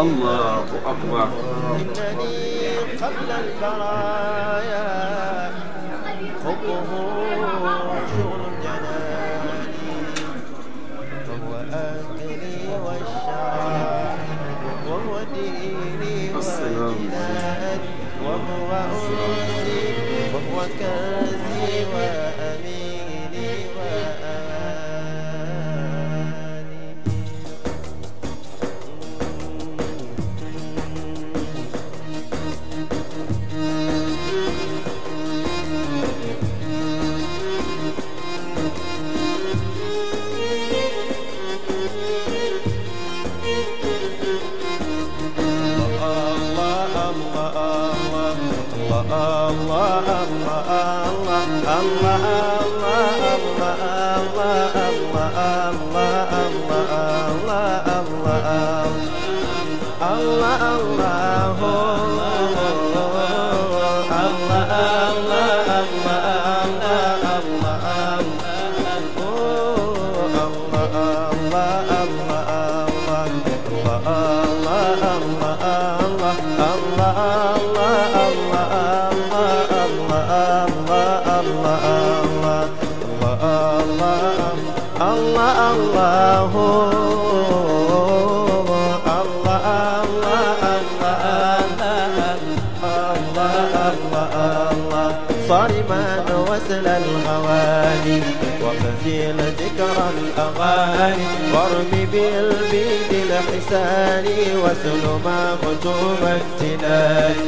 الله أكبر. إنني قبل البرايا حبه شغل الجنان، فهو أكلي والشراب وهو ديني وجناني، وهو أنسي وهو كنزي وأميني وأماني. صارما وسل الهواني وفزيل ذكر الأغاني، وارمي بالبيد الحسان وسلما مكتوب الجنان،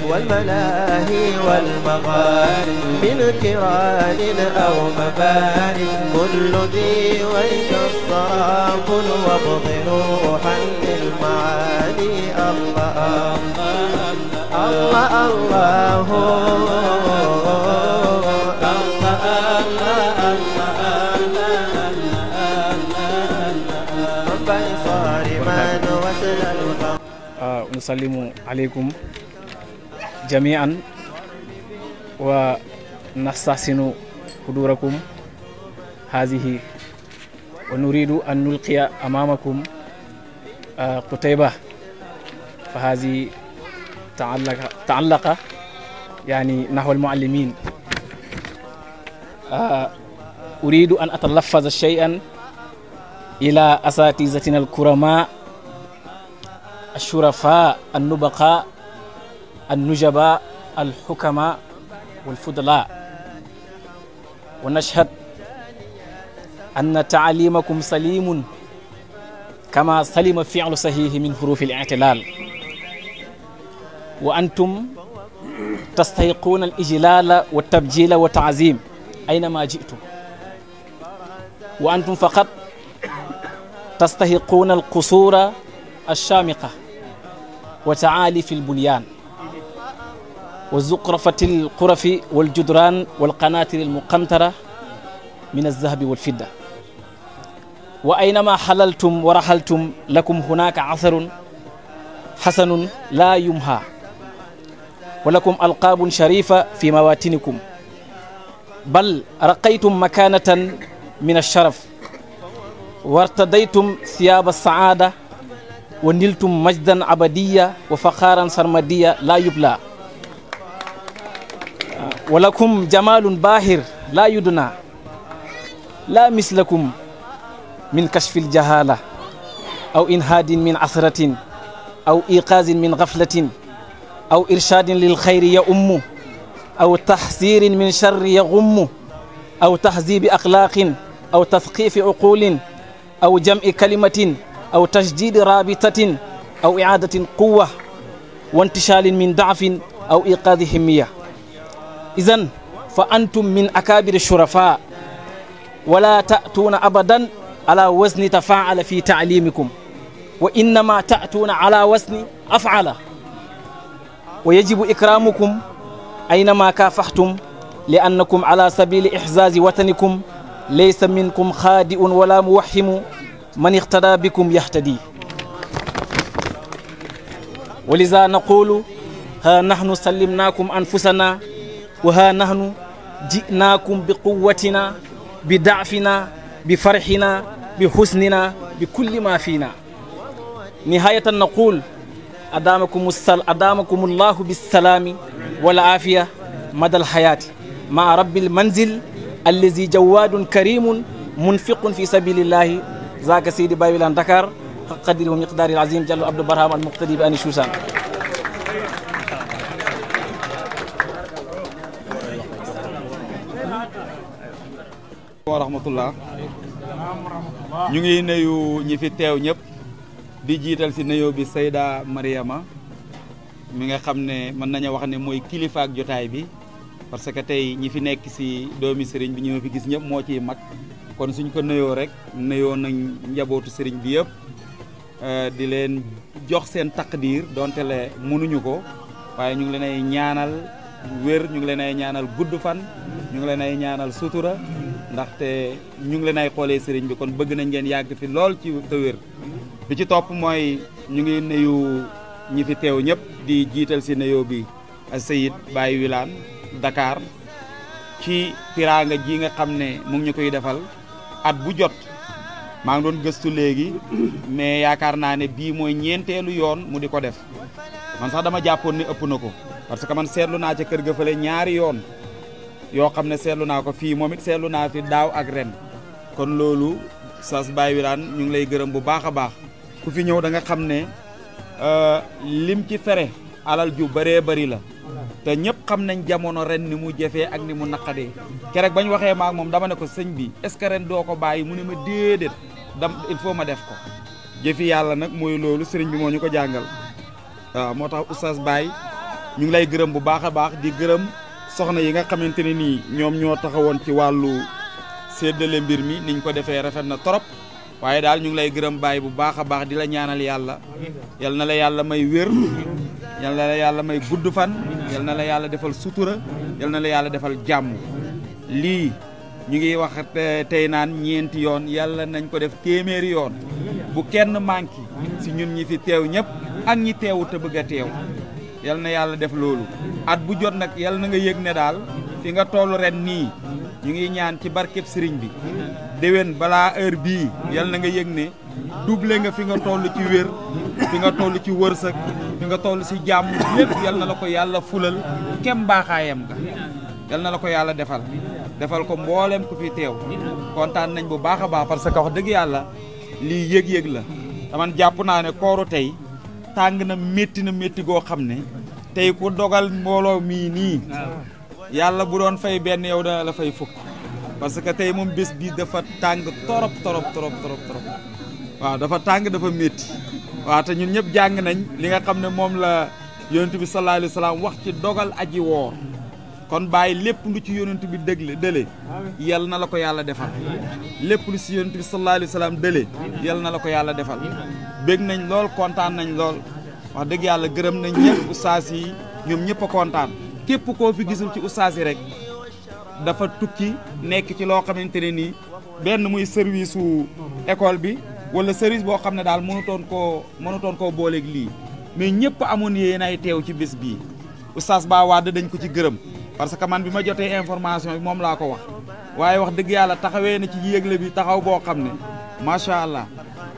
والملاهي والمغاني من كران أو مباني، كل ذي ويك الصراب وابغ روحا للمعاني. الله الله الله نسلم عليكم جميعا ونستحسن حضوركم هذه، ونريد أن نلقي أمامكم قتيبة، فهذه تعلق يعني نحو المعلمين. أريد أن أتلفظ شيئا إلى أساتذتنا الكرماء الشرفاء النبقاء النجباء الحكماء والفضلاء، ونشهد أن تعليمكم سليم كما سلم فعل صحيح من حروف الاعتلال، وأنتم تستحقون الإجلال والتبجيل والتعظيم أينما جئتم، وأنتم فقط تستحقون القصور الشامقة وتعالي في البنيان وزخرفة القرف والجدران والقناطر المقنطرة من الذهب والفضة، وأينما حللتم ورحلتم لكم هناك عثر حسن لا يمحى، ولكم ألقاب شريفة في مواتنكم، بل رقيتم مكانة من الشرف وارتديتم ثياب السعادة ونلتم مجدا عبدية وفخارا سرمدية لا يبلى، ولكم جمال باهر لا يدنى، لا مثلكم من كشف الجهالة أو إنهاد من عثرة أو إيقاظ من غفلة أو إرشاد للخير يؤم أو تحذير من شر يغم أو تهذيب أخلاق أو تثقيف عقول أو جمع كلمة أو تجديد رابطة أو إعادة قوة وانتشال من ضعف أو إيقاظ همية. إذن فأنتم من أكابر الشرفاء، ولا تأتون أبدا على وزن تفاعل في تعليمكم، وإنما تأتون على وزن أفعل، ويجب إكرامكم أينما كافحتم، لأنكم على سبيل إحزاز وطنكم ليس منكم خادئ ولا موحم، من اقتدى بكم يهتدي. ولذا نقول ها نحن سلمناكم أنفسنا، وها نحن جئناكم بقوتنا بدعفنا بفرحنا بحسننا بكل ما فينا. نهاية نقول adamakumullahu bissalami wal afiya madal hayati ma rabbil manzil allazi jawadun karimun munfiqun fi sabilillahi zaka seydi Baye Wilane Dakar qadiri wa miqdaril azim Diallo Abdou Barham al muqtadi bi ani Chousan. wa rahmatullah ñu ngi nuyu ñi fi teew ñëpp di jiital si nuyoo bi Seyda Mariama mi nga xam ne mën nañu wax ne mooy kilifa ak jotaay bi parce que tey ñi fi nekk si doomi sëriñ bi ñu ma fi gis ñëpp moo ciy mag kon suñ ko nuyoo rek nuyoo nañ njabootu sëriñ bi yëpp di leen jox seen taqdir donte le mënuñu ko waaye ñu ngi leen ay ñaanal wér ñu ngi leen ay ñaanal gudd fan ñu ngi leen ay ñaanal sutura ndaxte ñu ngi leen ay xoolee sëriñ bi kon bëgg nañ ngeen yàgg fi lool ci te wér bi ci topp mooy ñu ngi nuyu ñi fi teew ñëpp di jiital si nuyoo bi Seyid Baye Wilane Dakar ci tiraanga ji nga xam ne mu ngi ñu koy defal at bu jot maa ngi doon gëstu léegi mais yaakaar naa ne bii mooy ñeenteelu yoon mu di ko def man sax dama jàppoon ni ëpp na ko parce que man seetlu naa ca kër ga fële ñaari yoon yoo xam ne seetlu naa ko fii moom it seetlu naa fi daaw ak ren kon loolu sas Baye Wilane ñu ngi lay gërëm bu baax a baax ku fi ñëw da nga xam ne lim ci fere alal ju bëree bëri la te ñëpp xam nañ jamono ren ni mu jafee ak ni mu naqadee keroog bañ waxee maak moom dama ne ko sëñ bi est-ce que ren doo ko bàyyi mu ne ma déedéet il faut ma def ko jëfi yàlla nag mooy loolu sëriñ bi moo ñu ko jàngal waaw moo tax oustaz Baye ñu ngi lay gërëm bu baax a baax di gërëm soxna yi nga xamante ne nii ñoom ñoo taxawoon ci wàllu séddale mbir mi niñ ko defee rafet na trop waaye daal ñu ngi lay gërëm Baye bu baax a baax di la ñaanal yàlla yal na la yàlla may wér yal na la yàlla may gudd fan yal na la yàlla defal sutura yal na la yàlla defal jàmm lii ñu ngi wax tey naan ñeenti yoon yàlla nañ ko def téeméeri yoon bu kenn manqué si ñun ñi fi teew ñëpp ak ñi teewu te bëgg a teew yal na yàlla def loolu at bu jot nag yal na nga yëg ne daal fi nga toll ren nii ñu ngi ñaan ci barkeb sëriñ bi déwén balaa heure bii yal na nga yëg ne doublé nga fi nga toll ci wér fi nga toll ci wërsëg fi nga toll si jàmm lépp yal na la ko yàlla fulal kem baaxaayam nga yal na la ko yàlla defal ko mboolem ku fi teew kontaan nañ bu baax a baax parce que wax dëgg yàlla lii yëg-yëg la taman jàpp naa ne kooru tey tàng na métti goo xam ne tey ku dogal mbooloo mii nii yàlla bu doon fay benn yow dana la fay fukk parce que tey moom bés bi dafa tàng torop waaw dafa tàng dafa métti waaw te ñun ñëpp jàng nañ li nga xam ne moom la yonent bi sallallahu alayhi wa sallam wax ci dogal aji woor kon bàyyi lépp lu ci yonent bi dële yal na la ko yàlla defal lépp lu ci yonent bi sallallahu alayhi wa sallam dële yal na la ko yàlla defal bég nañ lool kontaan nañ lool wax dëgg yàlla gërëm nañ ñëpp ustaas yi ñoom ñëpp a kontaan képp koo fi gisul ci ustaas yi rek dafa tukki nekk ci loo xamante ne nii benn muy service su école bi wala service boo xam ne daal mënutoon koo booleeg lii mais ñëpp amoon yéen ay teew ci bés bii oustaz Ba Wade dañ ko ci gërëm parce que man bi ma jotee information bi moom laa ko wax waaye wax dëgg yàlla taxawee na ci yéegle bi taxaw boo xam ne macha allah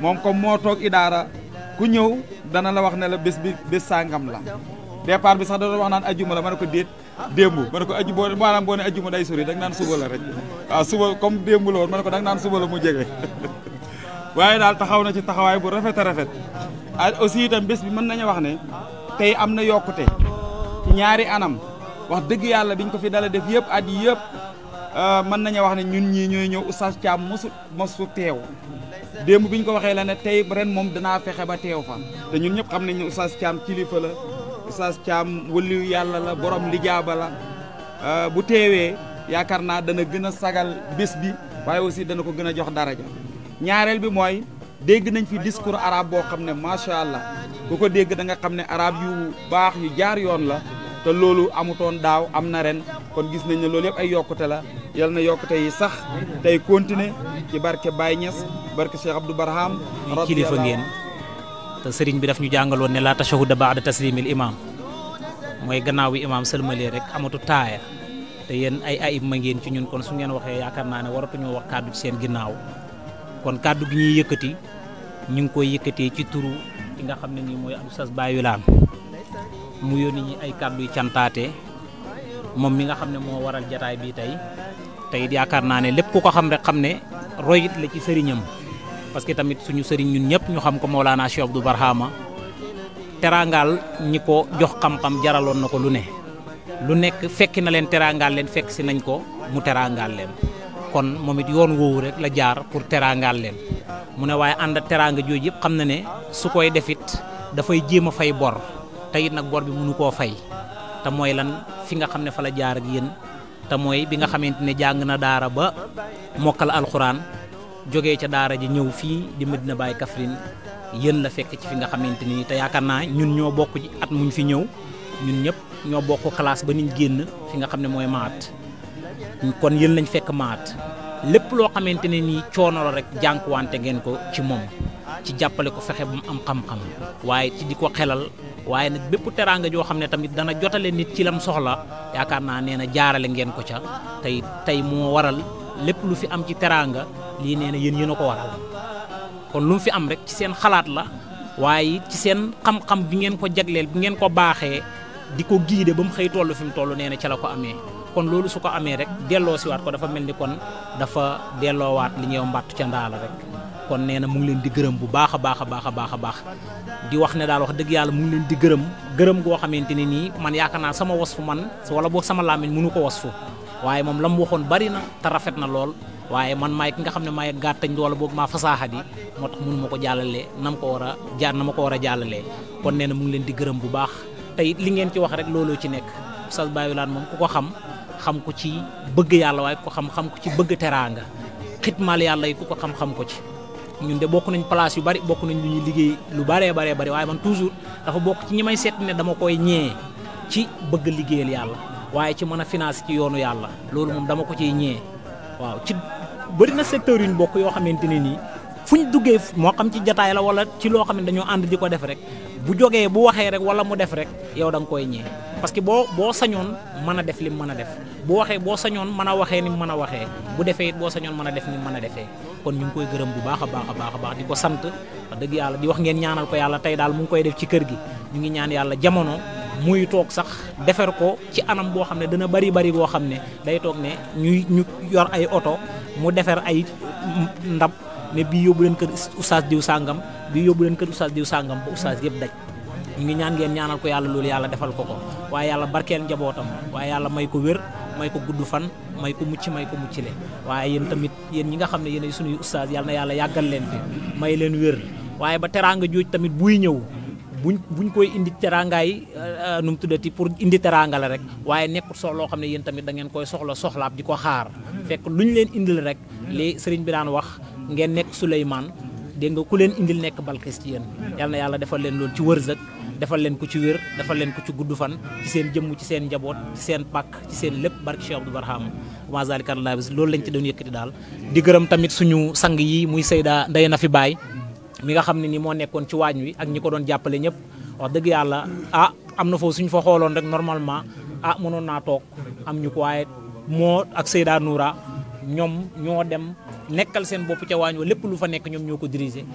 moom comme moo toog idaara ku ñëw dana la wax ne la bés sàngam la départ bi sax dana wax naan ajjuma la ma ne ko déet démb ma ne ko aju boo maanaam boo ne ajjuma day sori da nga naan suba la rek waaw suba comme démb la woon ma ne ko da nga naan suba la mu jege waaye daal taxaw na ci taxawaay bu rafet a rafet aussi itam bés bi mën nañu wax ne tey am na yokkute ci ñaari anam wax dëgg yàlla biñ ko fi dala def yëpp at yi yëpp mën nañu wax ne ñun ñii ñooy ñëw oustaz Thiam mosu teew démb biñ ko waxee la ne tey ren moom danaa fexe ba teew fa te ñun ñëpp xam nañ ne oustaz Thiam kilifa la oustaz Thiam waliyu yàlla la borom lijaaba la bu teewee yaakaar naa dana gën a sagal bés bi waaye aussi dana ko gën a jox daraja ñaareel bi mooy dégg nañ fi discours arabe boo xam ne macha allah ku ko dégg da nga xam ne arabe yu baax yu jaar yoon la te loolu amutoon daaw am na ren kon gis nañ ne loolu yëpp ay yokkute la yal na yokkute yi sax tey continuer ci barke Baye Niass barke Cheikh Abdou Barham kilifa ngeen te sëriñ bi daf ñu jàngaloon ne la tashahuda ba'da taslimil imam mooy gannaaw bi imam sëlmalee rek amatu taaya te yéen ay ayib ma ngeen ci ñun kon su ngeen waxee yaakaar naa ne waratuñoo wax kàddu ci seen ginnaaw kon kàddu gi ñuy yëkkati ñu ngi koy yëkkatee ci turu ki nga xam ne nii mooy Oustaz Baye Wilane mu yónni ñi ay kàddu yu cantaate moom mi nga xam ne moo waral jataay bi tey it yaakaar naa ne lépp ku ko xam rek xam ne royit la ci sëriñam parce que tamit suñu sëriñ ñun ñëpp ñu xam ko Mawlana Cheikh Abdou Barhama teraangaal ñi ko jox xam-xam jaraloon na ko lu ne lu nekk fekki na leen teraangaal leen fekk si nañ ko mu teraangaal leen kon moom it yoon woowu rek la jaar pour teraangaal leen mu ne waaye ànd ak teraanga jooju yëpp xam na ne su koy defit dafay jéem a fay bor te it nag bor bi mënu koo fay te mooy lan fi nga xam ne fa la jaar ak yéen te mooy bi nga xamante ne jàng na daara ba mokkal alxuraan jógee ca daara ji ñëw fii di Medina Baye Kaffrine yéen la fekk ci fi nga xamante ni te yaakaar naa ñun ñoo bokk ci at muñ fi ñëw ñun ñëpp ñoo bokk classe ba niñ génn fi nga xam ne mooy maat kon yéen lañ fekk maat lépp loo xamante ne nii coono la rek jànkuwante ngeen ko ci moom ci jàppale ko fexe bu mu am xam-xam waaye ci di ko xelal waaye nag bépp teraanga joo xam ne tamit dana jotale nit ci lam soxla yaakaar naa nee na jaarale ngeen ko ca tey moo waral lépp lu fi am ci teraanga lii nee na yéen a ko waral kon lu mu fi am rek ci seen xalaat la waaye ci seen xam-xam bi ngeen ko jagleel bi ngeen ko baaxee di ko giide ba mu xëy toll fi mu toll nee na ca la ko amee kon loolu su ko amee rek delloo siwaat ko dafa mel ni kon dafa delloowaat li ñëw mbattu ca ndaala rek kon nee na mu ngi leen di gërëm bu baax a baax a baax a baax a baax di wax ne daal wax dëgg yàlla mu ngi leen di gërëm goo xamante ne nii man yaakaar naa sama wasfu man wala boog sama làmmiñ mënu ko wasfu waaye moom la mu waxoon bari na te rafet na lool waaye man maay ki nga xam ne maay gàttañ wala boog maa fasaaxa di moo tax mënu ma ko jàllalee na ma ko war a jàllalee kon nee na mu ngi leen di gërëm bu baax te it li ngeen ci wax rek looloo ci nekk Oustaz Baye Wilane moom ku ko xam ko ci bëgg yàlla waaye ku ko xam ko ci bëgg teraanga xitmaal yàlla yi ku ko xam ko ci ñun de bokk nañ place yu bari bokk nañ lu ñuy liggéey lu baree bari waaye man toujours dafa bokk ci ñi may seet ne dama koy ñee ci bëgg liggéeyal yàlla waaye ci mën a financer ci yoonu yàlla loolu moom dama ko ciy ñee waaw ci bëri na secteur yu ñu bokk yoo xamante ne nii fu ñu duggee moo xam ci jataay la wala ci loo xam ne dañoo ànd di ko def rek bu jógee bu waxee rek wala mu def rek yow da nga koy ñee parce que boo sañoon mën a def li mu mën a def bu waxee boo sañoon mën a waxee ni mu mën a waxee bu defee it boo sañoon mën a def ni mu mën a defee kon ñu ngi koy gërëm bu baax a baax di ko sant wax dëgg yàlla di wax ngeen ñaanal ko yàlla tey daal mu ngi koy def ci kër gi ñu ngi ñaan yàlla jamono muy toog sax defar ko ci anam boo xam ne dana bari boo xam ne day toog ne ñu yor ay oto mu defar ay ndab ne bii yóbbu leen kër oustaz diw sàngam bii yóbbu leen kër oustaz diw sàngam ba oustaz yëpp daj ñu ngi ñaan ngeen ñaanal ko yàlla loolu yàlla defal ko waaye yàlla barkeel njabootam waaye yàlla may ko wér may ko gudd fan may ko muccile waaye yéen tamit yéen ñi nga xam ne yéen ay sunuy oustaz yàlla na yàlla yàggal leen fi may leen wér waaye ba teraanga jooj tamit buy ñëw buñ koy indi teraangaay nu mu tuddati pour indi teraanga la rek waaye nekkul soxla loo xam ne yéen tamit da ngeen koy soxlaab di ko xaar fekk luñ leen indil rek li sëriñ bi daan wax ngeen nekk Souleymane dégg nga ku leen indil nekk Balkis ci yéen yal na yàlla defal leen loolu ci wërsëg defal leen ko ci wér defal leen ko ci gudd fan ci seen jëmm ci seen njaboot ci seen pàkk ci seen lépp barke Cheikh Abdou Barhama wa zalika loolu lañ ci doon yëkkati daal di gërëm tamit suñu sang yi muy Seyda Ndeye Nafi Baye mi nga xam ne ni moo nekkoon ci waañ wi ak ñi ko doon jàppale ñëpp wax dëgg yàlla am na foofu suñu fa xooloon rek normalement mënoon naa toog am ñu ko waaye moo ak Seyda Noura ñoom ñoo dem nekkal seen bopp ca waañ wa lépp lu fa nekk ñoom ñoo ko diriger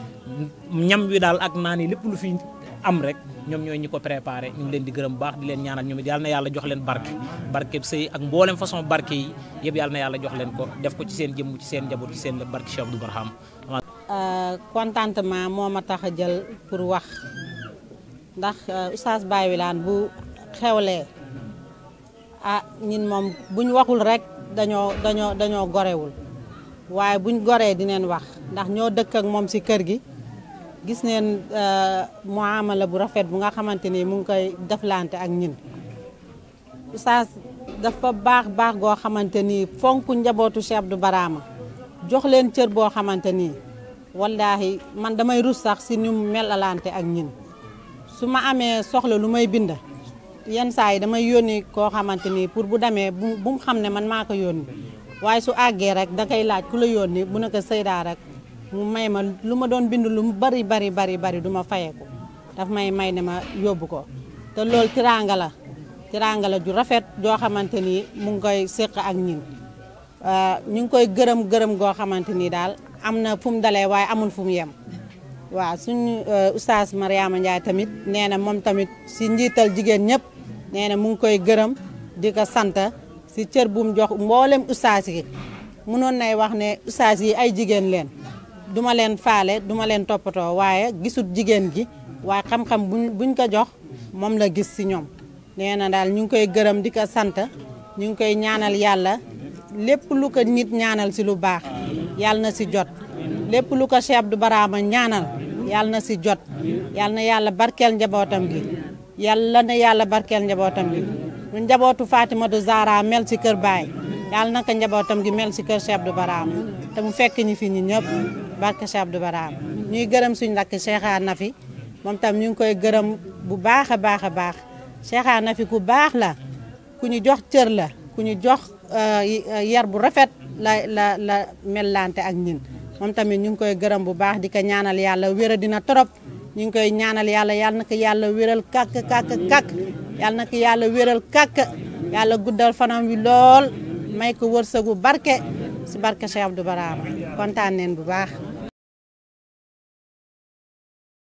ñam wi daal ak naan yi lépp lu fi am rek ñoom ñooy ñi ko préparé ñu ngi leen di gërëm baax di leen ñaanal ñoom it yàlla na yàlla jox leen barke sëy ak mboolem façon barke yi yëpp yàlla na yàlla jox leen ko def ko ci seen jëmm ci seen njaboot ci seen lépp barke Cheikh Abdou Barhama contentement moo ma tax a jël pour wax ndax Oustaz Baye Wilane bu xewlee ñun moom buñ waxul rek dañoo gorewul waaye buñ goree dineen wax ndax ñoo dëkk ak moom ci kër gi gis neen muamala bu rafet bu nga xamante ni mu ngi koy deflante ak ñun Oustaz dafa baax goo xamante ni fonk njabootu Cheikh Abdou Barhama jox leen cër boo xamante ni wallaahi man damay rus sax si ñu melalante ak ñun su ma amee soxla lu may bind yenn saa yi damay yónni koo xamante ni pour bu demee bu mu xam ne man maa ko yónni waaye su àggee rek da koy laaj ku la yónni bu nekk Seyda rek mu may ma lu ma doon bind lu mu bari du ma fayeeku daf may ne ma yóbbu ko te loolu tiraanga la ju rafet joo xamante ni mu ngi koy séq ak ñun ñu ngi koy gërëm goo xamante ni daal am na fu mu dalee waaye amul fu mu yem waaw suñu oustaz Mariama Ndiaye tamit nee na moom tamit si njiital jigéen ñëpp nee na mu ngi koy gërëm di ko sant si cër bu mu jox mboolem oustaz yi mënoon nay wax ne oustaz yi ay jigéen leen duma leen faale duma leen toppatoo waaye gisut jigéen gi waaye xam-xam buñ ko jox moom la gis si ñoom nee na daal ñu ngi koy gërëm di ko sant ñu ngi koy ñaanal yàlla lépp lu ko nit ñaanal si lu baax yàlla na si jot lépp lu ko Cheikh Abdou Barama ñaanal yàlla na si jot yàlla na yàlla barkeel njabootam gi yàlla na yàlla barkeel njabootam gi lu njabootu Fatimatu Zahra mel si kër baay yàlla na ko njabootam gi mel si kër Cheikh Abdou Barama te mu fekk ñi fi ñi ñëpp barke Cheikh Abdou Barama ñuy gërëm suñu rakk Cheikha Nafi moom tam ñu ngi koy gërëm bu baax a baax a baax Cheikha Nafi ku baax la ku ñu jox cër la ku ñu jox yar bu rafet la mellante ak ñin moom tamit ñu ngi koy gërëm bu baax di ko ñaanal yàlla wéra dina trop ñu ngi koy ñaanal yàlla yàlla na ko yàlla wéral kàkk yàlla na ko yàlla wéral kàkk yàlla guddal fanam wi lool may ko wërsëgu barke si barke Cheikh Abdou Barama kontaan neen bu baax